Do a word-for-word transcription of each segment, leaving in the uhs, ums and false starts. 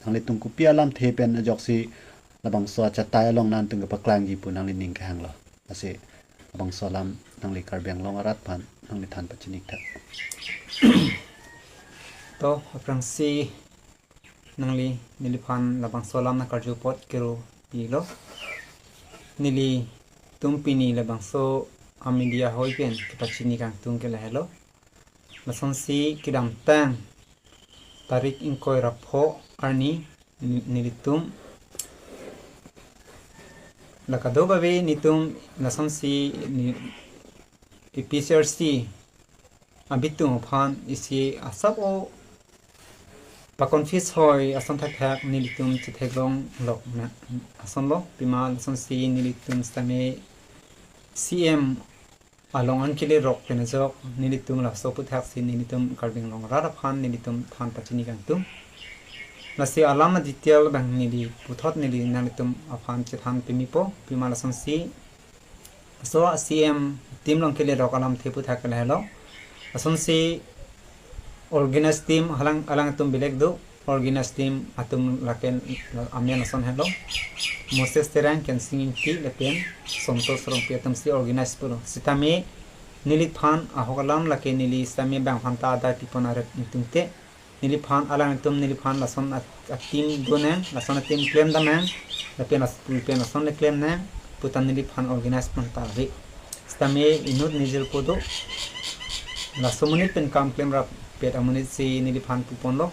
Nanglitum kopi alamthe pen ajoksi labangso achatai along nangtum kepaklangji pu nangli ning kehanglo? Lasi labangso alam nangli Karbi Anglong arat aphan nangli than pachini tha. To, aphrangsi nangli neliphan labangso alam nangkarju apot kero pilo. Nelitum pini labangso a-media ahoi pen kepachini kangtung ke lahelo. Lasonsi kedamtang tarik ingkoi ra pho arni ni-, nelitum la kadokave netum lasonsi ni-, APHLC abitung aphan isi asap o pa-confuse hoi ason thakthak nelitum chetheklong lok na asonlo. Pima lasonsi nelitum sitame CM along an kelerok pen ajok nelitum laso aphuthaksi nelitum Karbi Anglong arat aphan nelitum than pachini kangtung. Lasi alam a-detail abang neli puthot neli nanglitum aphan chethan pimipo. Pima lasonsi laso CM team along kelerok alamthe aputhak ke lahelo. Lasonsi organized team alang, alangtum bilek do. Organized team atum lake amen ason helo: Moses Terang, Kensing Ingti lapen Santosh Rongpi atumsi organized pulo. Sitame neliphan ahok alam lake neli sitame bang aphan ta adai pipon arep ingtungte, neliphan alangtum neliphan lason a, a-team donang, lason a-team klemdamnang, lapen las-, lapen lason le klemnang puta neliphan organized pon ta ave. Sitame inut nejirpo do. Laso amonit pen kam klemrap pet amonit si neliphan puponlo.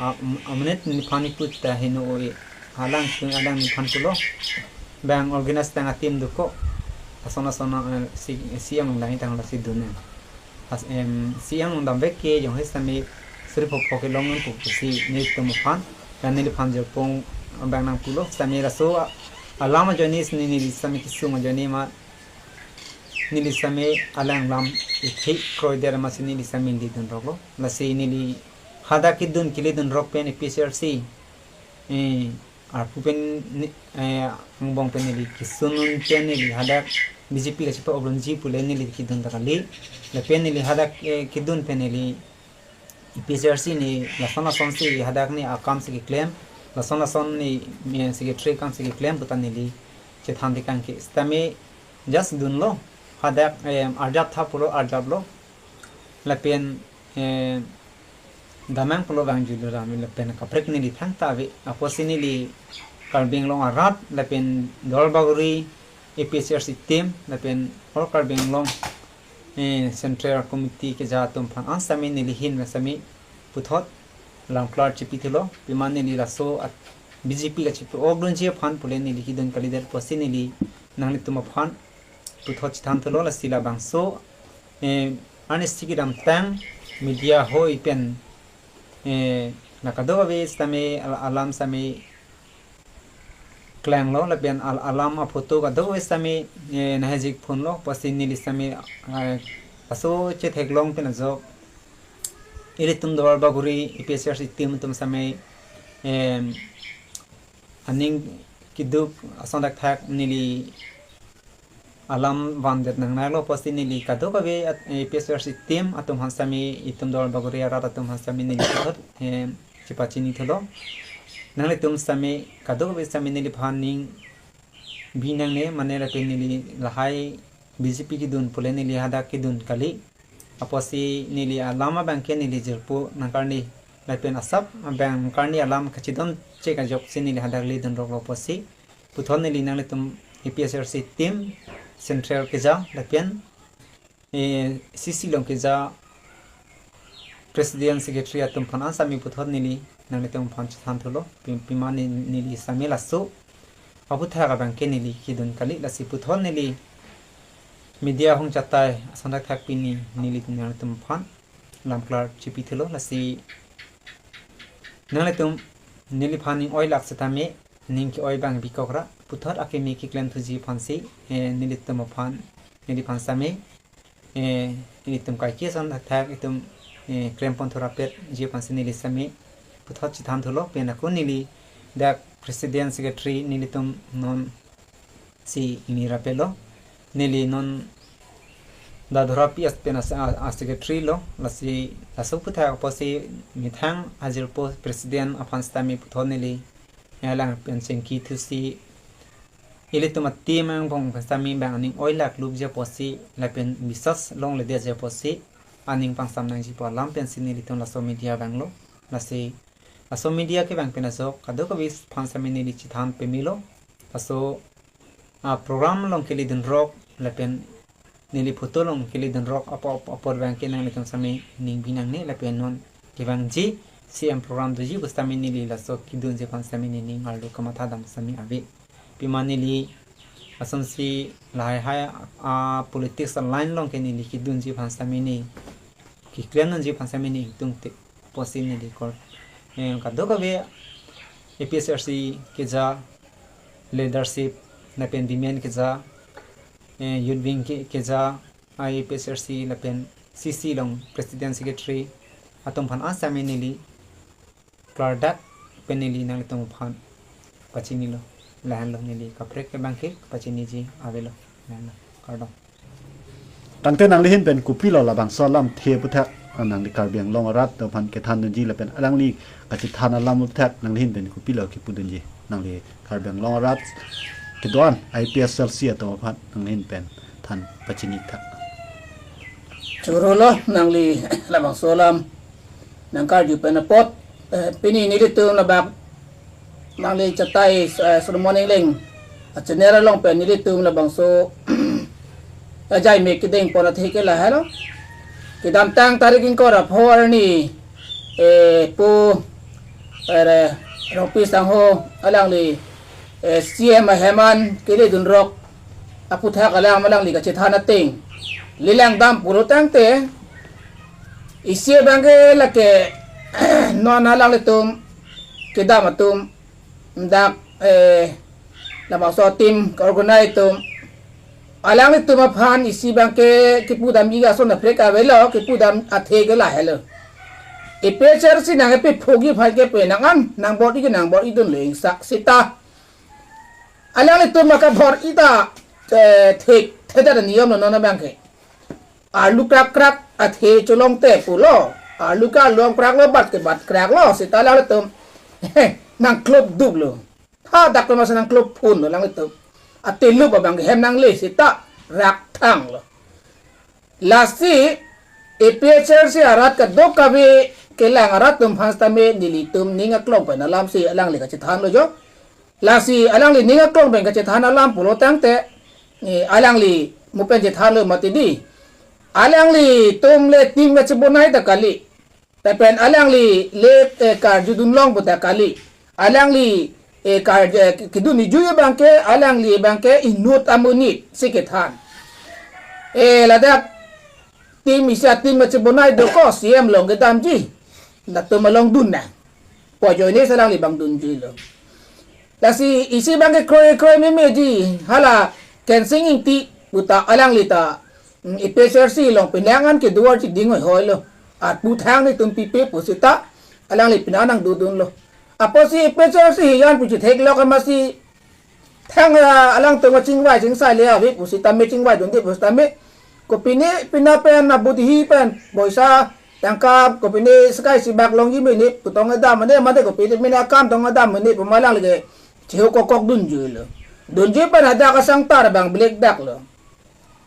A, am-, amonit neliphan ipu ta heno oi. Alang, alang neliphan pulo, bang organized tang a-team dokok. Lason lason, eh, si, CM along dam tanglo si donang. As, em, CM along damvek ke jongsi sitame suri pho pho kelong nangpo pusi nelitum aphan, bang neliphan jirpo abang nangpulo. Sitame laso a, alam ajoine si neli sitame kesung ajoine ma neli sitame alang alam ithi kroider ma si neli sitame neli dunroklo. Lasi neli hadak kedun kele dunrok pen APHLC, eh, arpu pen ni-, eh, angbong pen neli kesun un pen neli hadak BJP kachepa-ok dunji pule neli kedun ta kali. Lapen neli hadak, eh, kedun pen neli APHLC ni lason lasonsi hadak ni akam si keklem, lason lason ni, eh, secretary akam si keklem puta neli chethan tekang ke. Sitame just dunlo, hadak, eh, arjap tha pulo, arjaplo. Lapen, eh, damnang pulo bang julu ram lapen kaprek neli thangta ave. Apotsi neli Karbi Anglong arat lapen Duarbagori APHLC team lapen All Karbi Anglong, eh, Central Committee keja atum aphan an sitame neli ahin sitame puthot lamklar chepithulo. Pima neli laso a-, BJP kachepa-ok dunji aphan pule neli kedun kalidet pusi neli nanglitum aphan puthot chethan thulo. Lasi labangso, eh, arnisi kedamtang media ahoi pen, eh, la kadokave sitame al-, alam sitame klanglo lapen al-, alam a-photo kadokave sitame, eh, nahejik phonlo pusi neli sitame, eh, laso chetheklong pen ajok ilitum Duarbagori APHLC team atum sitame, em, aning keduk ason thakthak neli alam vandet nangnanglo pusi neli kadokave at-, eh, APHLC team atum aphan sitame itum Duarbagori arat atum aphan sitame neli puthot, eh, chepachini thulo. Nanglitum sitame kadokave sitame neliphan ning bi nangne mane lapen neli lahai BJP kedun pule neli hadak kedun kali. Apotsi neli alam abang ke neli jirpo nangkarni lapen asap abang karni alam kachidon chek ajoksi neli hadak le dunroklo pusi puthot neli nanglitum APHLC team Central keja lapen, eh, CC along keja President Secretary atum aphan an sitame puthot neli nanglitum aphan chethan thulo. Pi-, pima ne-, neli sitame laso aputhak abang ke neli kedun kali. Lasi puthot neli media ahung chatai ason thakthak pini neli nanglitum aphan lamklar chepithulo. Lasi nanglitum neliphan ning-oi lak sitame ning ke-oi abang bikok ra puthot akimi keklem thuji aphansi, eh, nelitum aphan, neliphan sitame, eh, nelitum kaike ason thakthak itum, eh, klem pon thu rapetji aphansi neli sitame puthot chethan thulo. Pen ako neli dak President Secretary nelitum non si ini rapetlo. Neli non Dadora P S pen as-, a, a secretary lo, lasi laso aphuthak apotsi methang ajirpo president aphan sitame puthot neli, eh, alang pen chingki thusi, ilitum a-team angbong pen sitame bang aning oilak lupji apotsi, lapen bisas longledetji apotsi, aning pangsam nangji pu alam pensi nelitum laso media vanglo, lasi laso media kevang pen ajok kadokave aphan sitame neli chethan pemelo. Laso, ah, program along kele dunrok lapen neli photo along kele dunrok apo, apo, apor abangke nanglitum sitame ning bi nangne lapen non kevangji C M program doji pu sitame neli laso kedunji aphan sitame nening arlo kamatha dam sitame ave. Pima neli asonsi lahai hai, ah, politics a-line along ke neli kedunji aphan sitame ne keklem nangji aphan sitame ne ingtungte apotsi neli kor, eh, kadokave A P H L C keja leadership lapen women keja, eh, youth wing ke, keja, A P H L C lapen C C along president secretary atum aphan an sitame neli klardak pen neli nanglitum aphan pachinilo, lahenlo neli kaprek ke abangke pachiniji avelo, lahenlo, kardom. Tangte nangli ahin pen kopilo labangso alamthe aphuthak, ah, nangli Karbi Anglong arat atum aphan kethan dunji lapen alangli kachethan alam aphuthak nangli ahin pen kopilo kepu dunji, nangli Karbi Anglong arat kedo-an A P H L C atum aphan nangli ahin pen than pachini thak. Chorolo nangli labangso alam nangkarju pen apot, eh, pini nelitum labak nangli chatai, eh, Solomon Engleng a-channel along pen nelitum labangso ajai me kedeng pon athe ke lahelo. Kedamtang tarik ingkoi ra pho arni, eh, pu, eh, Rongpi sangho alangli, eh, C M ahem an kele dunrok aphuthak alam alangli kachethan ateng lelang dam pulo tangte, isi abangke lake non alanglitum kedam atum dak, eh, labangso team ke-organize atum alanglitum aphan isi abangke kepu damji ason kaprek avelo, kepu dam athe ke lahelo. A P H L C nangkepi phugi phai ke penang an, nangbor-i ke nangbor-i dunlo ingsak seta alanglitum akabor-i ta, eh, thik, theda niyom lo non abangke. Arlu krak krak athe cholongte pulo. Arlu ke arlu kraklo, bat ke bat kraklo. Seta alanglitum nangklop duplo. Hadak pen masa nangklop phunlo alanglitum. Atelup abangke hem nangle seta rakthanglo. Lasi A P H L C arat kadokave kelang arat atum aphan sitame nelitum ning aklong pen alamsi alangli kachethanlo jo. Lasi alangli ning aklong pen kachethan alam pulo tangte, eh, alangli mo pen chethanlo mati dei. Alanglitum le team kachebonai ta kali. Lapen alangli le, eh, karjudun long pu ta kali. Alangli, eh, kar, eh, kedun ijui abangke, alangli abangke inut amonit si kethan. Eh, ladak team isi a-team kachebonai do ko C M along kedamji. Latum along dun nang. Pu ajoine si alangli abang dunjuilo. Lasi isi abangke kroi kroi memeji hala Kensing Ingti pu ta alangli ta, mm, A P H L C along penang an kedo archi ding hoihoilo. Arpu thang netum pipe pu seta alangli penang nangdodunlo. Apotsi A P H L C hijan pu chetheklok amatsi thang, ah, alangtum kachingvai chingsai le ave pu sitame chingvaidunde pu sitame. Kopine pina pen abudhi pen poisa tangka kopine sekai sibak longji mene pu tong kedam mene mate kopine pina akam tong kedam mene pu ma alangli ke chehuk kokok dunjuilo. Dunjui pen hadak asang tar abang black daklo.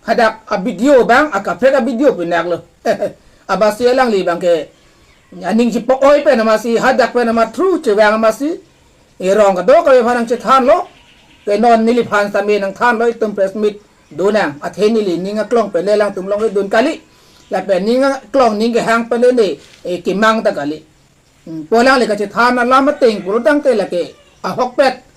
Hadak a-video abang akaprek a-video pinaklo. Amatsi alangli abangke aning chipo-oi pen amatsi hadak pen amat thru chevang amatsi. Erong kadokave aphan nangchethanlo. Ke non neliphan sitame nangthanlo itum press meet do nang. Athe neli ning aklong pen le alangtum along kedun kali. Lapen ning aklong ning kehang pen le ne, eh, kemang ta kali. Hmm, pu alangli kachethan alam ateng pulo tangte lake ahokpet.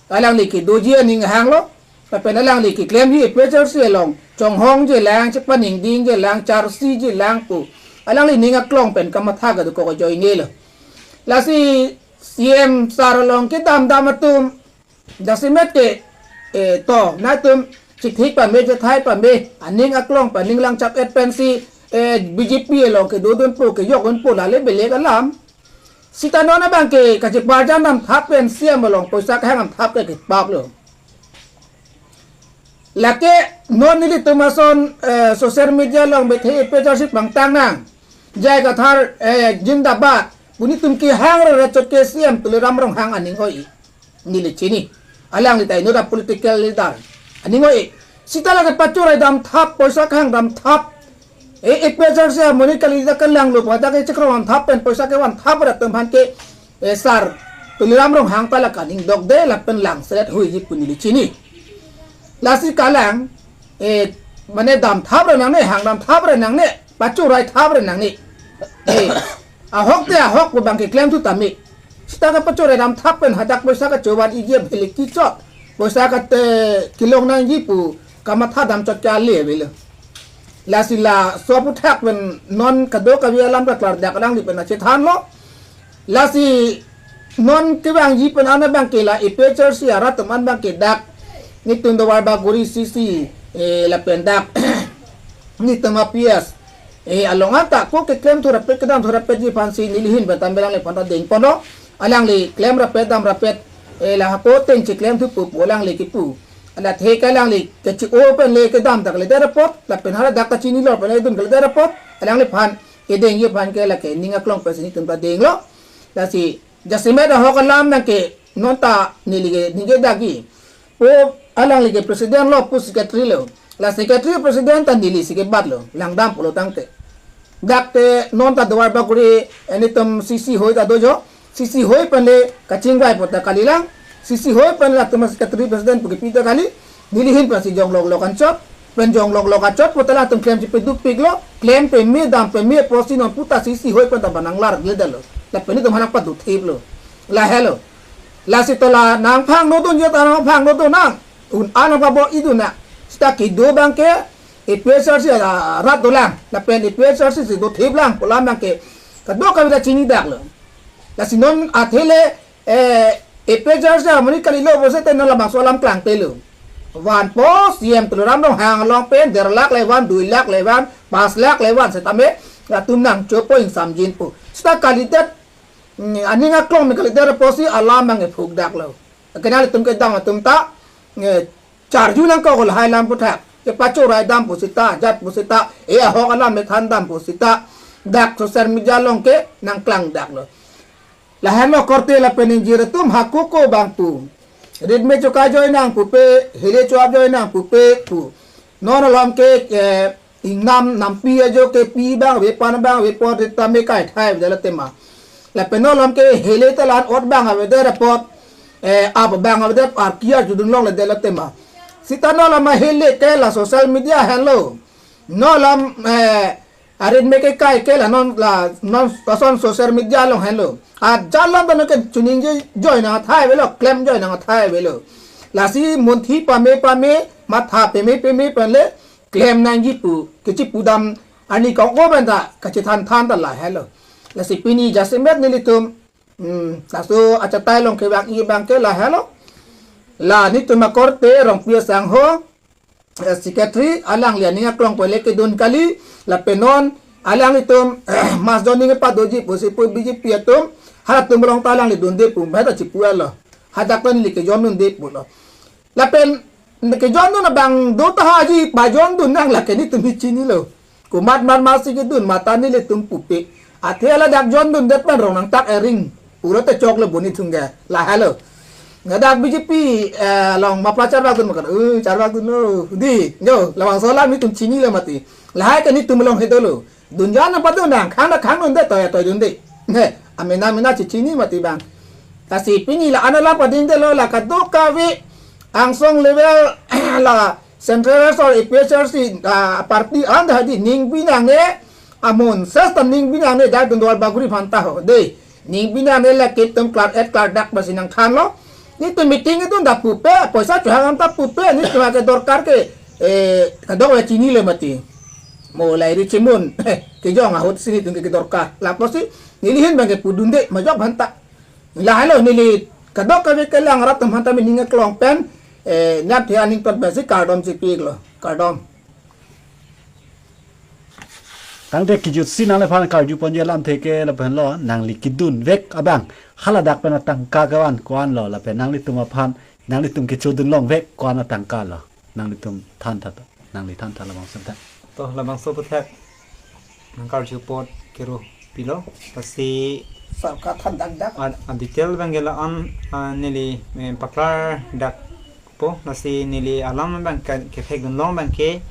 Alangli kedoji aning hanglo. Lapen alangli keklemji A P H L C along chonghongji lang, chepaningdingji lang, charsiji lang pu alangli ning aklong pen kamatha kadokok ajoinelo. Lasi C M sir along kedam dam atum jasemet ke, eh, to, nangtum chithik pame, chethai pame, aning aklong pen aning langchap-et pensi, eh, B J P along kedodunpo, kejokdunpo, lale belek alam. Seta non abangke kacheparjan damthap pen C M along poisa kehang damthap ke kepaklo. Lake non nelitum ason, eh, social media along bethe A P H L C pangtang nang. J I Kathar, eh, zindabad. Pu nelitum kehang ra rachot ke C M Tuliram Ronghang aning oi. Neli chini. Alangli ta inut a political leader. Aning oi. Sita lake pachorai damthap, poisa kehang damthap. E, A P H L C amonit kali ta kelanglo pu ta ke chekrong damthap pen poisa kevanthap ra atum aphan ke, eh, sir Tuliram Ronghang ta la kaning dokde lapen langselet huiji pu neli chini. Lasi kalang, eh, mane damthap ra nangne, hang damthap ra nangne, pachorai thap ra nangne. Eh, ahok te ahok pu abang ke klemthu tame. Sita kapachorai damthap pen hadak poisa kachovan iji abang le kichot. Poisa kate kelong nangji pu kamatha damchot ke ale avelo. Lasi laso aphuthak pen non kadokave alam ta klardak alangli pen achethanlo. Lasi non kevangji pen an abang ke la A P H L C arat atum an abang ke dak nelitum Duarbagori C C, eh, lapen dak nelitum a P S, eh, along an ta ko keklemthu rapet kedamthu rapetji aphansi neli ahin pen ta alangliphan ta dengponlo. Alangli klem rapet dam rapet, eh, la hako ateng cheklemthupo pu alangli kipu. Hala athe ke alangli kechi-o pen le kedam ta kalidet apot, lapen hala dak kachinilo pen le dun kalidet apot, alangliphan kedengji aphan ke lake ning aklong pensi nelitum ta denglo. Lasi jasemet ahok alam abang ke non ta neli ke ningje dakji. Pu alangli ke president lo pu secretary lo. La secretary president ta nelisi kebatlo. Langdam pulo tangte. Dak te non ta Duarbagori, eh, nelitum C C hoi ta dojo. C C hoi pen le kachingvai pu ta kalilang. C C hoi pen latum secretary president pu kepi ta kali. Neli ahin pensi jonglok lok anchot. Pen jonglok lok anchot pu ta latum klem chipeduk piklo. Klem peme dam peme apotsi non pu ta C C hoi pen ta bang nanglar gledalo. Lapen nelitum aphan nangpadu thiplo. Lahelo. Lasi tola nangphang nodun jota nangphang nodun nang. Un-an nangpabo idun nang. Sita kedo abang ke A P H L C arat dolang. Lapen A P H L C si dothiplang pu alam abang ke kadokave ta chinidaklo. Lasi non athe le, eh, A P H L C amonit kalilo pusi te non labangso alam klangtelo. Vanpo C M Tuliram Ronghang along pen der lakh le van, dui lakh le van, pas lakh le van setame latum nangchopo ingsamjinpo. Sita kalidet, mm, aning aklong me kalidet apotsi alam abang ephukdaklo. Kenal atum kedam atum ta, eh, charju nangkok lahai alam aphuthak. Kepachorai dam pu sita, jat pu sita, eh, ahok alam methan dam pu sita. Dak social media along ke nangklangdaklo. Lahenlo korte lapen ingjir atum hako ko abang pu. Rit me chokai joi nang pupe, hele cho-ap joi nang pupe pu. Non alom ke, eh, ingnam nampi ajo kepi abang ave, pan abang ave apot rit tame kaithai avedetlo tema. Lapen non alom ke hele ta la-an ot abang avedet apot, eh, ap abang avedet arki arjudun longledetlo tema. Sita non alom ahele ke la social media henlo. Non alom, eh, arit me kekai ke la non la non lason social media along henlo. Ajat alam ta non ke chiningje joi nang athai avelo, klem joi nang athai avelo. Lasi munthi pame pame, matha peme peme pen le klem nangji pu, kechipu dam arni kong ko pen ta kachethanthan ta lahelo. Lasi pini jasemet nelitum, hmm, laso achatai along kevangji abang ke lahelo. La nelitum akorte Rongpi asangho, eh, secretary, alangli aning aklong pen le kedun kali, lapen non alanglitum mass joining padoji pusi pu B J P atum, halatum along ta alangli dunde pu mehta chipu alo. Hadak ta neli kejoin dunde pulo. Lapen kejoin dun abang do ta haji pajoin dun nang lake nelitum hi chinilo. Komat mat masi kedun mata nelitum pupe. Athe ladak join dundet pen rong nangtak ering. Pulote choklo boni thungge. Lahelo. Ladak B J P, eh, along mapla charvak dun makan. Eh, charvak dunlo. Di, yo, labangso alam nelitum chinilo mati. Lahai ke nelitum along he dolo. Dunjan nangpadun nang, khang nang khang dunde, toya toy dunde. He, amena mena chichini mati abang. Lasi pini la-an alam padingdetlo la kadokave angsong level la Central Resource A P H L C, ah, party an ta hadi ning binangne amun sas ta ning binangne dak dun Duarbagori aphan ta ho de. Ning binangne lake itum klar et klardak pensi nangthanlo. Nelitum meeting idun ta pupe, poisa chohang ta pupe, nelitum akedorkar ke, eh, kadokave chinilo mati. Mo lahai ri chimun, kejong ahut si nelitum ke kedorkar. Lapusi, neli ahin abang ke pudunde, majok aphan ta. Lahelo neli kadokave kelang arat atum aphan ta me ning aklong pen, eh, nat he aning ton pensi kardom chipiklo, kardom. Tangte kejutsi nangliphan karju ponji alamthe ke lahenlo, nangli kedunvek abang haladak pen atangka kevan ko-anlo lapen nanglitum aphan, nanglitum kechodun longvek ko-an atangkalo. Nanglitum than tha, nangli than tha labangso aputhak. To labangso aputhak nangkarju apot kero pilo. Lasi sarkar than dakdak. A, a detail abangke la-an, a, neli, eh, paklardakpo, lasi neli alam abang ke, kethekdun long abangke,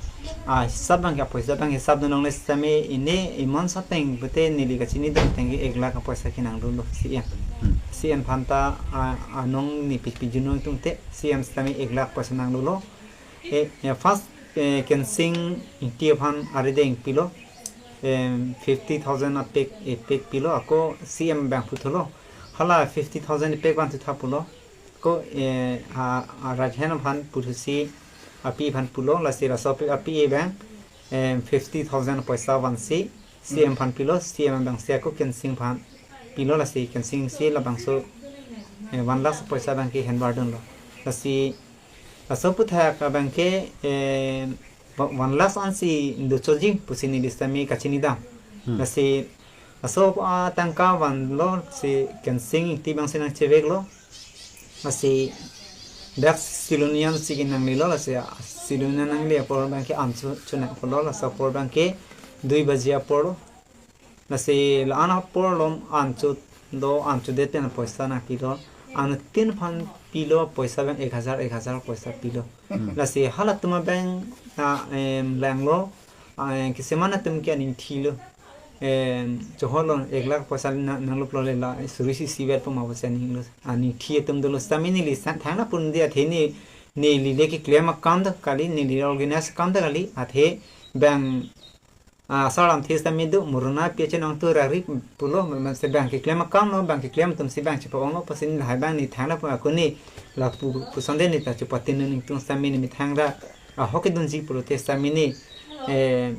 a, hisap abangke, apoisa abang hisap dun longle sitame ini iman sateng pute neli kachinidun ateng ke ek lakh apoisa kenangdunlo C M. Hmm. C M aphanta, a, anong ni pi, pijun nangtungte, C M sitame ek lakh apoisa nangdunlo. Eh, ya, first, eh, Kensing Ingti aphan arideng pilo, em, fifty thousand apek, epek pilo, ako C M abang puthotlo. Hala fifty thousand epek van thutha pulo. Ko, eh, a, a right hand aphan puthusi api aphan pulo, lasi laso api, api abang, em, fifty thousand apoisa vansi C M aphan pilo, C M abangsi ako Kensing aphan pilo, lasi Kensing si labangso, eh, one lakh apoisa abangke henbar dunlo. Lasi laso aputhak abangke, eh, wa-, one lakh ansi dochoji pusi neli sitame kachinidam. Hmm. Lasi laso, ah, tangka vanlo si Kensing Ingti abangsi nangcheveklo. Lasi dak Silonijan si kenanglelo, lasi, ah, Silonijan nangli apor abangke an chu, chunang apotlo, laso apor abangke dui baji apor. Lasi la-an apor along an chu do, an chudet pen apoisa nangpilo. Anuttin aphan pilo apoisa abang ek hajar, ek hajar apoisa pilo. Hmm. Lasi halatum abang, ah, em, langlo, ah, em, keseman atum ke aning thilo. Em, choholo ek lakh apoisa na, nangluplo le la, suri si sivet puma apoisa ninglo. Aning thi atum dolo sitame neli san thangna pun dia athe ne, neli le keklem akam ta kali, neli organize akam ta kali, athe abang, ah, sar lamthe sitame do, muruna pi achen ong tu rari pulo, ma, ma, si abang keklem akam lo, abang keklem atum si abang chepa-onglo, pusi neli lahai abang ne thangna pu ako ne, lapu, puson de ne ta chepatindun ningtung sitame ne methang ra, ahok kedunji pulote sitame ne, eh,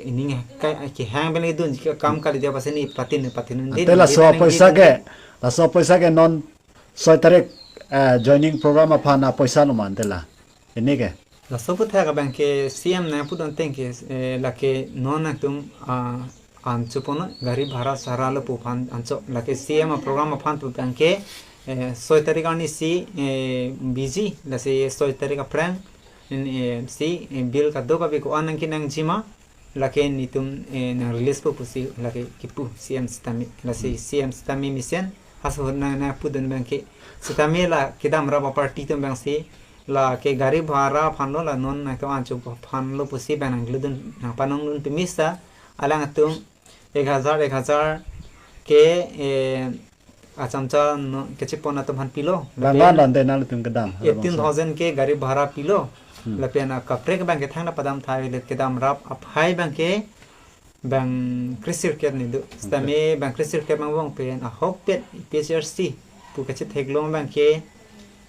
ining ka, kehang abang le dunji akam kali dia pusi ne patin, patindun de, Ante ne laso abang apoisa nangji ke, laso apoisa ke non soi tarik, eh, joining program aphan apoisa lo ma ante la. Ini ke. Laso aputhak abangke C M nangpudun ateng ke, eh, lake non nangtum, ah, an choponlo, gari bhara sara lo pu aphan anchot, lake C M aprogram aphan pu abangke, eh, soi tarik arni si, eh, busy, lasi soi tarik aphrang, eh, si, eh, bill kadokave ko-an nangkenangji ma, lake netum, eh, nang release po pusi lake kipu C M sitame, lasi Hmm. C M sitame mesen, halaso nang, nangpudun abangke. Sitame la kedamrap aparty atum abangsi, lake gari bhara aphanlo, la non nangtum anchot aphanlo pusi abang nangludun, nangpanongdun pemisa, alangtum ek hajar, ek hajar ke, eh, achamcha no, kachepon atum aphan pilo. Lapen langdam lande nanglitum kedam, eighteen thousand ke gari bhara pilo. Hmm. Lapen akaprek abangke thangna padam thai le kedamrap aphai abangke bang krisirket ne do. Sitame bang krisirket abang vong pen ahokpet P H R C pu kachetheklong abangke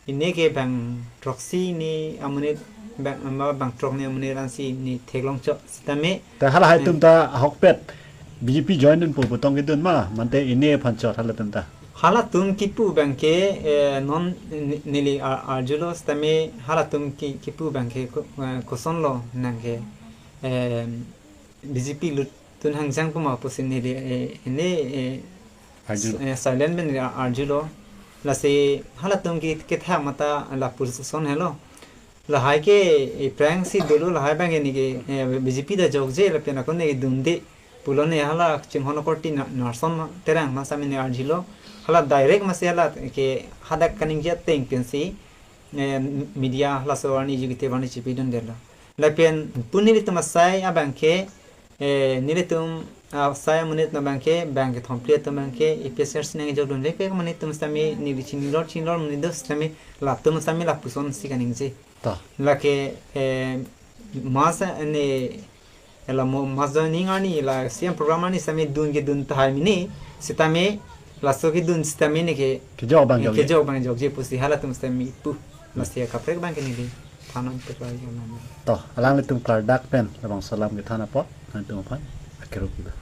ini ke bang throksi ni amonit, bang, ama bang throk ni amonit ansi ne theklongchot sitame. Ta halahai atum ta ahokpet B J P join dunpo pu tong kedun ma, mante ini aphan chot halatum ta. Halatum kipu abangke, eh, non ni-, neli ar-, arjulo sitame halatum ki-, kipu abangke ko-, eh, kosonlo nangke, eh, B J P lut tun hangjang puma pusi neli, eh, ini, eh, Arju. S-, eh, silent pen neli ar-, arjulo. Lasi halatum ke, kethak mata lapuson helo. Lahai ke, eh, aphrangsi dolo lahai abangke neke, eh, B J P ta jokje lapen ako neke dunde pulo ne hala chinghon akorte na, Narsong Terang ma sitame ne arjulo. Hala direct masi hala ke hadak kaningje ateng pensi, eh, media halaso arni jugite arni chepidundelo. Lapen pu nelitum asai abangke, eh, nelitum, ah, asai amonit atum abangke, abangke thomple atum abangke, A P H R C nangjokdun vek amonit atum sitame, neli chinilo chinilo amonit do sitame, latum sitame lapusonsi kaningje. Ta. Lake, eh, mass, eh, ne, la mo, mass joining arni la C M program arni sitame dun kedun tahai mini, sitame laso kedun sitame neke, kejok abang, eh, jokje, kejok abang jokje pusi halatum sitame pu. Lasi akaprek abangke neli thanon pekrai alam. To, alanglitum klardak pen labangso alam kethan apot, nangtum aphan akero kiba.